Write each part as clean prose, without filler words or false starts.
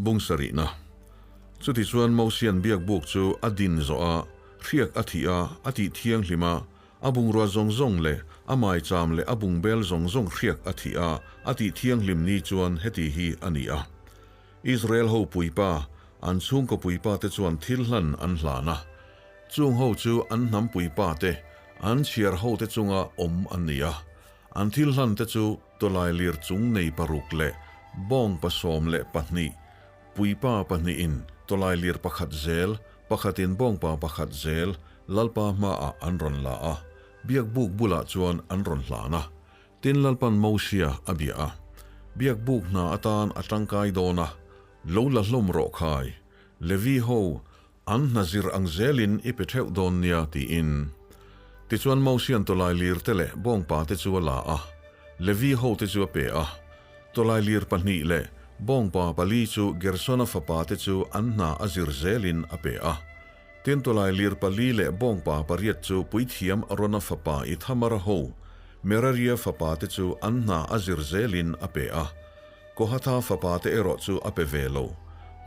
Bung sarihna. Chutichuan Mosia'n biakbuk chu a din zawh a, hriak a thih a, a tih thianghlim a, a bungrua zawng zawng leh a maicham leh a bungbel zawng zawng hriak a thih a, a tih thianghlim ni chuan heti hi a ni a. Israel ho puipa, an chhungkaw puipa te chuan thil hlan an hlan a. Chung ho chu an hnam puipa te, an chhiar ho te chunga awm an ni a. An thil hlan te chu tawlailir chung nei paruk leh bawng 12, puipa pahnihin tawlailir pakhat zel, pakhatin bawngpa pakhat zel Lalpa hmaah an rawn la a, biakbuk bulah chuan an rawn hlan a. Tin Lalpan Mosia a bia a, Biakbuk hna atan a tangkai dawn a, lo la hlawm rawh khai, Levi ho, An hna zir ang zelin i pe theuh dawn nia tiin. Tichuan Mosian tawlai lir te leh bawngpa te chu a la a, Levi hote chu a pe a. Tawlai lir pahnih leh bawngpa pali chu Gersona fapa te chu an hna a zir zelin a pe a. Tin tawlai lir pali leh bawngpa pariat chu puithiam Arona fapa Ithamara ho, Meraria fapa te chu an hna a zir zelin a pe a. Kohatha fapa te erawh chu a pe ve lo.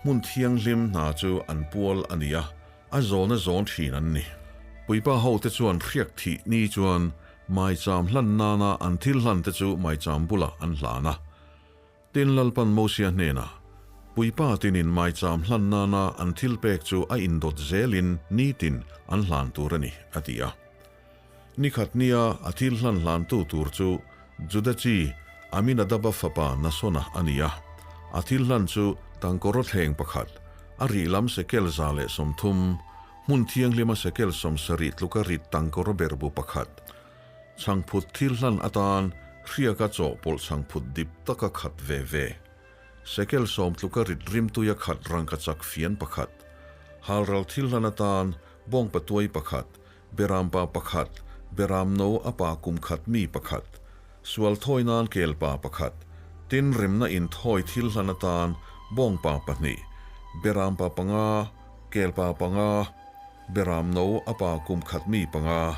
Hmun thianghlim hna chu an pual a ni a, a zawn a zawn thin an ni. Puipa ho te chuan hriak thih ni chuan maicham hlan nana an thil hlan te chu maicham bulah an hlan a. Tin Lalpan Mosia hnenah, Puipa tinin maicham hlan nana an thil pek chu a indawt zelin nitin an hlan tur a ni, a ti a. Ni khat nia a thil hlan hlantu tur chu Juda chi Aminadaba fapa Nasona a ni a. A thil hlan chu tangkawraw thleng pakhat, a rih lam sekel 130, hmun thianghlima sekel 70 tluka rit tangkawraw berhbu pakhat, chhangphut thil hlan atan hriaka chawhpawlh chhangphut dip taka khat ve ve, sekel 10 tluka rit rimtuia khat rangkachak fian pakhat, halral thil hlan atan bawngpatuai pakhat, Beram pa pakhat, Beram no a pa kum khat mi pakhat, Sual thawi nan kel pa pakhat, Tin remna in thawi thil hlan atan bawng pa pahnih, Beram pa panga, kel pa panga, Beram no a pa kum khat mi panga.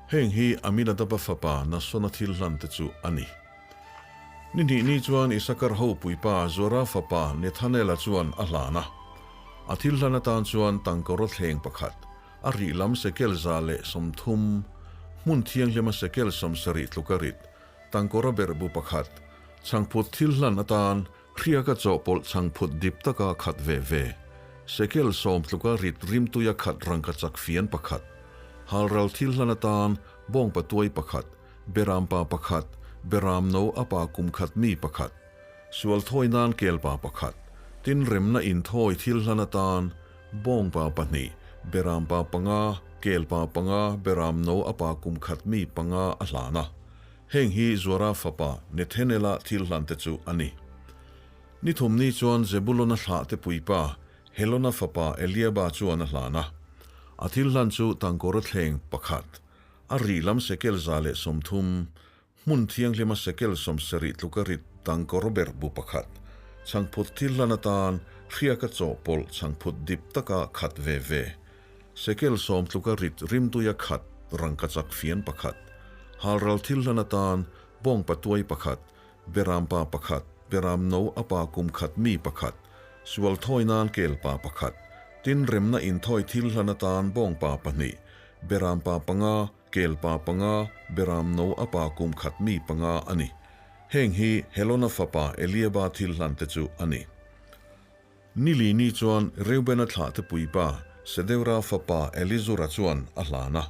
Heng hi Aminadaba fapa Nasona thil hlan te chu a ni. Ni hnih ni chuan Isakar ho puipa Zora fapa Nethanela chuan a hlan a. A thil hlan atan chuan tangkawraw thleng pakhat, A rih lam sekel 130, hmun thianghlima sekel 70 tluka rit, tangkawra berhbu pakhat, chhangphut thil hlan atan hriaka chawhpawlh chhangphut dip taka khat ve ve, sekel 10 tluka rit rimtuia khat rangkachak fian pakhat, halral thil hlan atan bawngpa tuai pakhat, berampa pakhat, beram no a pa kum khat mi pakhat, sual thawi nan kelpa pakhat, tin remna inthawi thil hlan atan Bawngpa pahnih, Berampa panga, Kelpa panga, Beram no a pa kum khat mi panga a hlan a. Heng hi Zuara fapa Nethanela thil hlan te chu a ni. Ni thum ni chuan Zebulona thlah te puipa Helona fapa Eliaba chuan a hlan a. A thil hlan chu tangkawra thleng pakhat, a rih lam sekel 130, Hmun thianghlima sekel 70 tluka rit tangkawr ber bu pakhat, chhangphut thil hlan atan hriaka chawhpawlh chhangphut dip taka khat ve ve, sekel 10 tluka rit rimtuia khat rangkachak fian pakhat, halral thil hlan atan bawngpa tuai pakhat, berampa pakhat, beram no a pa kum khat mi pakhat, sual thawi nan kelpa pakhat, tin remna inthawi thil hlan atan bawngpa pahnih, berampa panga, Kelpa panga, Beram no a pa kum khat mi panga a ni. Heng hi Helona fapa Eliaba thil hlan te chu a ni. Nili ni chuan Reubena thlah te puipa Sedeura fapa Elizura chuan a hlan a.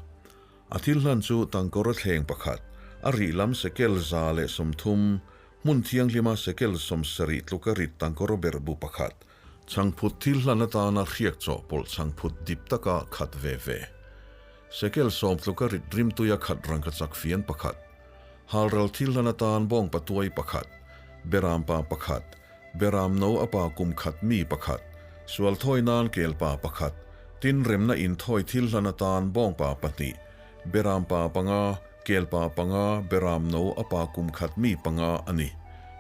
A thil hlan chu tangkawra thleng pakhat, a rih lam sekel 130, hmun thianghlima sekel 70 tluka rit tangkawra berhbu pakhat, Chhangphut thil hlan atana hriak chawhpawlh chhangphut dip taka khat ve ve. Sekel 10 tluka rit rimtuia khat rangkachak fian pakhat. Halral thil hlan atan bawngpa tuai pakhat. Berampa pakhat. Beram no a pa kum khat mi pakhat. Sual thawi nan kelpa pakhat. Tin remna inthawi thil hlan atan bawngpa pahnih. Berampa panga, Kelpa panga, Beram no a pa kum khat mi panga a ni.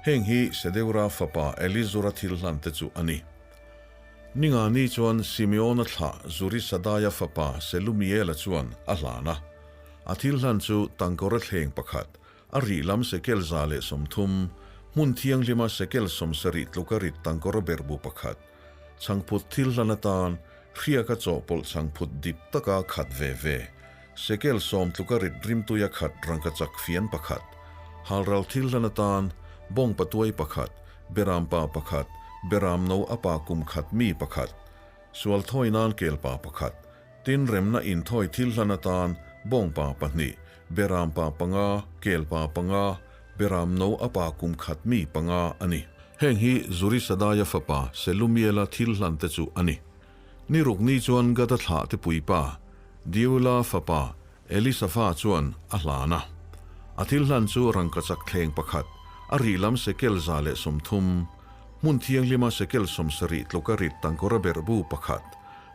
Heng hi Sedeura fapa Elizura thil hlan te chu a ni. Ninga ni chuan Simeona thlah Zurisadaia fapa Selumiela chuan a hlan a. A thil hlan chu tangkawra thleng pakhat, a rih lam sekel 130, Hmun thianghlima sekel 70 tluka rit tangkawra berhbu pakhat, chhangphut thil hlan atan hriaka chawhpawlh chhangphut dip taka khat ve ve, sekel 10 tluka rit rimtuia khat rangkachak fian pakhat, halral thil hlan atan bawng patuai pakhat, beram pa pakhat, beram no a pa kum khat mi pakhat, sual thawi nan kel pa pakhat, tin remna inthawi thil hlan atan bawng pa pahnih, beram pa panga, kel pa panga, beram no a pa kum khat mi panga a ni. Heng hi Zurisadaya fapa Selumiela thil hlan te chu a ni. Ni ruk ni chuan Gada thlah te puipa Diula fapa Elisafa chuan a hlan a. A thil hlan chu rangkachak thleng pakhat, a rih lam sekel 130, hmun thianghlima sekel 70 tluka rit tangkawra berhbu pakhat,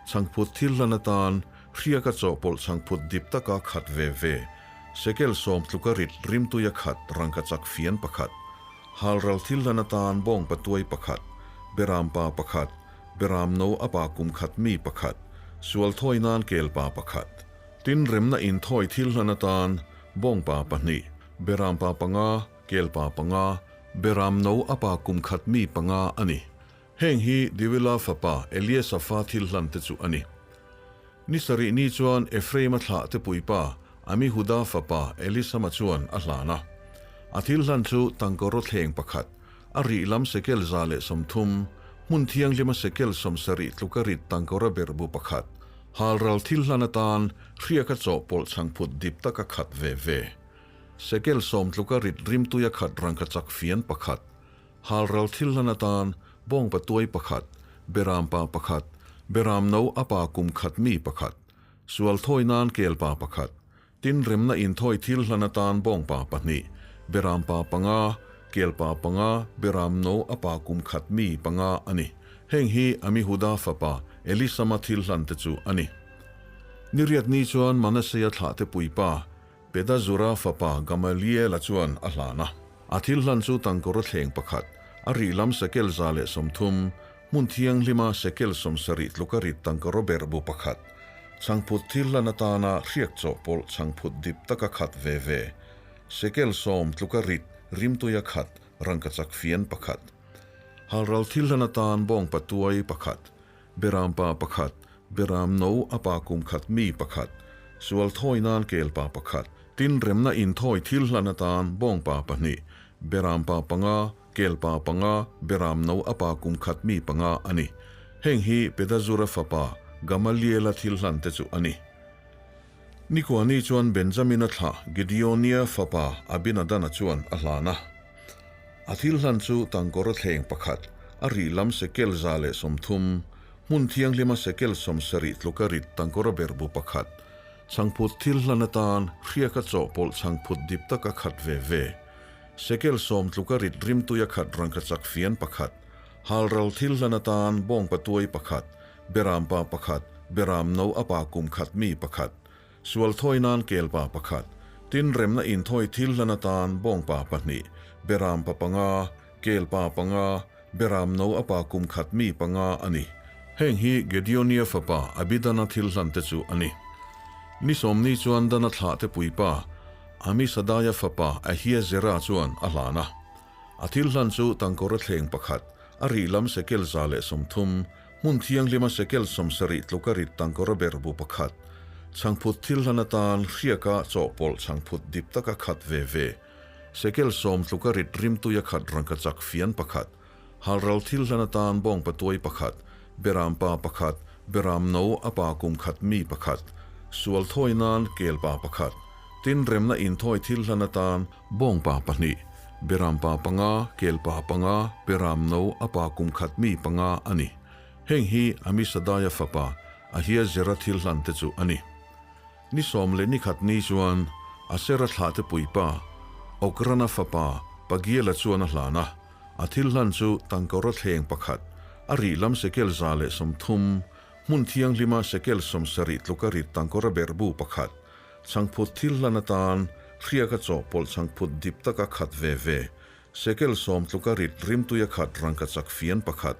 chhangphut thil hlan atan hriaka chawhpawlh chhangphut dip taka khat ve ve, sekel 10 tluka rit rimtuia khat rangkachak fian pakhat, halral thil hlan atan bawng patuai pakhat, beram pa pakhat, beram no a pa kum khat mi pakhat, sual thawi nan kel pa pakhat. Tin remna inthawi thil hlan atan bawng pa pahnih, beram pa panga, kel pa panga, beram no a pa kum khat mi panga a ni. Heng hi Dewela fapa Eliasafa thil hlan te chu a ni. Ni sarih ni chuan Ephraim-a thlah te puipa Amihuda fapa Elisama chuan a hlan a. A thil hlan chu tangkawraw thleng pakhat, a rih lam sekel 130, hmun thianghlima sekel 70 tluka rit tangkawra berhbu pakhat, halral thil hlan atan hriaka chawhpawlh chhangphut dip taka khat ve ve. Sekel 10 tluka rit rimtuia khat rangkachak fian pakhat, halral thil hlan atan bawng patuai pakhat, beram pa pakhat, beram no a pa kum khat mi pakhat, sual thawi nan kel pa pakhat, tin remna inthawi thil hlan atan bawng pa pahnih, beram pa panga, kel pa panga, beram no a pa kum khat mi panga a ni. Heng hi Amihuda fapa Elisama thil hlan te chu a ni. Ni riat ni chuan Manaseya thlah te puipa Pedazura fapa Gamaliela chuan a hlan a. A thil hlan chu tangkawra thleng pakhat, a rih lam sekel 130, hmun thianghlima sekel 70 tluka rit tangkawraw berhbu pakhat, chhangphut thil hlan atana hriak chawhpawlh chhangphut dip taka khat ve ve, sekel 10 tluka rit rimtuia khat rangkachak fian pakhat, halral thil hlan atan bawng patuai pakhat, beram pa pakhat, beram no a pa kum khat mi pakhat, sual thawi nan kel pa pakhat, tin remna inthawi thil hlan atan bawng pa pahnih, beram pa panga, kel pa panga, beram no a pa kum khat mi panga a ni. Heng hi Pedazura fapa Gamaliela thil hlan te chu a ni. Ni kua ni chuan Benjamina thlah Gideonia fapa Abinadana chuan a hlan a. A thil hlan chu tangkawra thleng pakhat, a rih lam sekel 130, hmun thianghlima sekel 70 tluka rit tangkawra berhbu pakhat, chhangphut thil hlan atan hriaka chawhpawlh chhangphut dip taka khat ve ve, sekel 10 tluka rit rimtuia khat rangkachak fian pakhat, halral thil hlan atan bawng patuai pakhat, beram pa pakhat, beram no a pa kum khat mi pakhat, sual thawi nan kel pa pakhat, tin remna inthawi thil hlan atan bawng pa pahnih, beram pa panga, kel pa panga, beram no a pa kum khat mi panga a ni. Heng hi Gedeonia fapa Abidana thil hlan te chu a ni. Ni 10 ni chuan Dana thlah te puipa Amisadaya fapa Ahiezera chuan a hlan a. A thil hlan chu tangkawra thleng pakhat, a rih lam sekel 130, hmun thianghlima sekel 70 tluka rit tangkawra berhbu pakhat, chhangphut thil hlan atan hriaka chawhpawlh chhangphut dip taka khat ve ve, sekel 10 tluka rit rimtuia khat rangkachak fian pakhat, halral thil hlan atan bawng patuai pakhat, beram pa pakhat, beram no a pa kum khat mi pakhat, sual thawi nan kel pa pakhat, tin remna inthawi thil hlan atan bawng pa pahnih, beram pa panga, kel pa panga, beram no a pa kum khat mi panga a ni. Heng hi Amisadaya fapa Ahiezera thil hlan te chu a ni. Ni 11 ni khat ni chuan Asera thlah te puipa Okrana fapa Pagiela chuan a hlan a. A thil hlan chu tangkawra thleng pakhat, a rih lam sekel 130, hmun thianghlima sekel 70 tluka rit tangkawra berhbu pakhat, chhangphut thil hlan atan hriaka chawhpawlh chhangphut dip taka khat ve ve, sekel 10 tluka rit rimtuia khat rangkachak fian pakhat,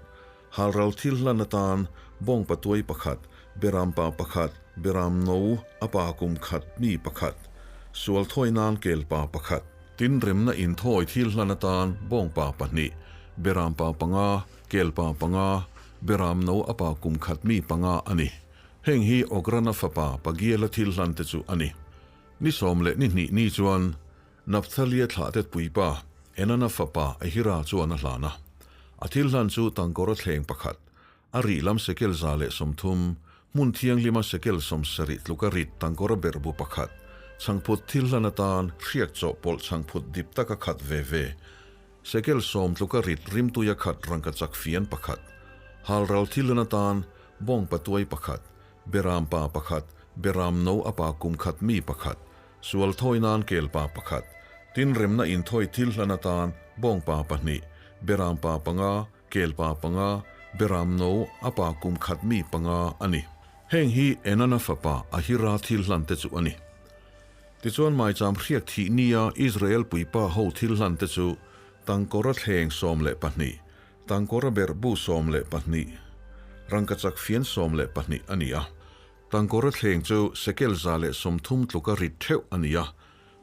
halral thil hlan atan bawng patuai pakhat, beram pa pakhat, beram no a pa kum khat mi pakhat, sual thawi nan kel pa pakhat. Tin remna inthawi thil hlan atan bawngpa pahnih, berampa panga, kelpa panga, beramno a pa kum khat mi panga a ni. Heng hi Okrana fapa Pagiela thil hlan te chu a ni. Ni sawm leh ni hnih ni chuan Naphthalia thlahtet puipa Enana fapa Ahira chuan a hlan a. A thil hlan chu tangkawra thleng pakhat, A rih lam sekel 130, hmun thianghlima sekel 70 tluka rit tangkawra berhbu pakhat, chhangphut thil hlan atan hriak chawhpawlh chhangphut dip taka khat ve ve, sekel 10 tluka rit rimtuia khat rangkachak fian pakhat, halral thil hlan atan bawng patuai pakhat, beram pa pakhat, beram no a pa kum khat mi pakhat, sual thawi nan kel pa pakhat, tin remna inthawi thil hlan atan bawng pa pahnih, beram pa panga, Kelpa panga, Beram no a pa kum khat mi panga a ni. Heng hi Enana fapa Ahira thil hlan te chu a ni. Tichuan maicham hriak thih nia Israel puipa ho thil hlan te chu tangkawra thleng 12, tangkawra berhbu 12, rangkachak fian 12 a ni a. Tangkawra thleng chu sekel 130 tluka rit theuh a ni a,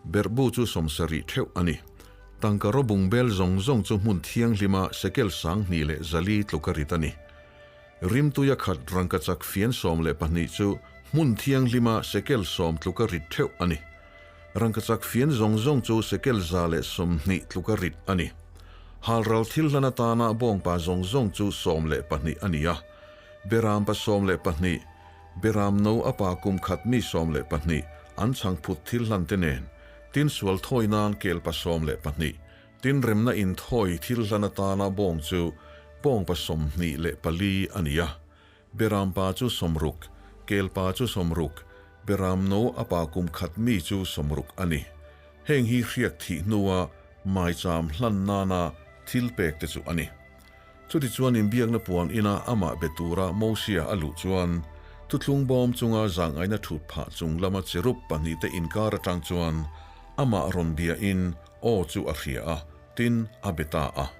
Berhbu chu 70 theuh a ni. Tangka rawbung bel zawng zawng chu hmun thianghlima sekel 2100 tluka rit a ni. Rimtuia khat rangkachak fian 12 chu hmun thianghlima sekel 10 tluka rit theuh a ni. Rangkachak fian zawng zawng chu sekel 120 tluka rit a ni. Halral thil hlan atana bawngpa zawng zawng chu 12 a ni a. Berampa 12, Beram no a pa kum khat mi 12 an chhangphut thil hlan te nen, tin sual thawi nan kelpa 12, tin remna in thawi thil hlan atana bawng chu bawngpa 24 a ni a. Beram pa chu 60, kelpa chu 60, beram no a pa kum khat mi chu 60 a ni. Heng hi hriak thih hnua maicham hlan nana thil pek te chu a ni. Chutichuan inbiakna puan ina amah be tura Mosia a luh chuan thuthlung bawm chunga zangaina thut phah chung lama cherub pahnih te inkar atang chuan amah rawn biain aw chu a hria a, tin a be ta a.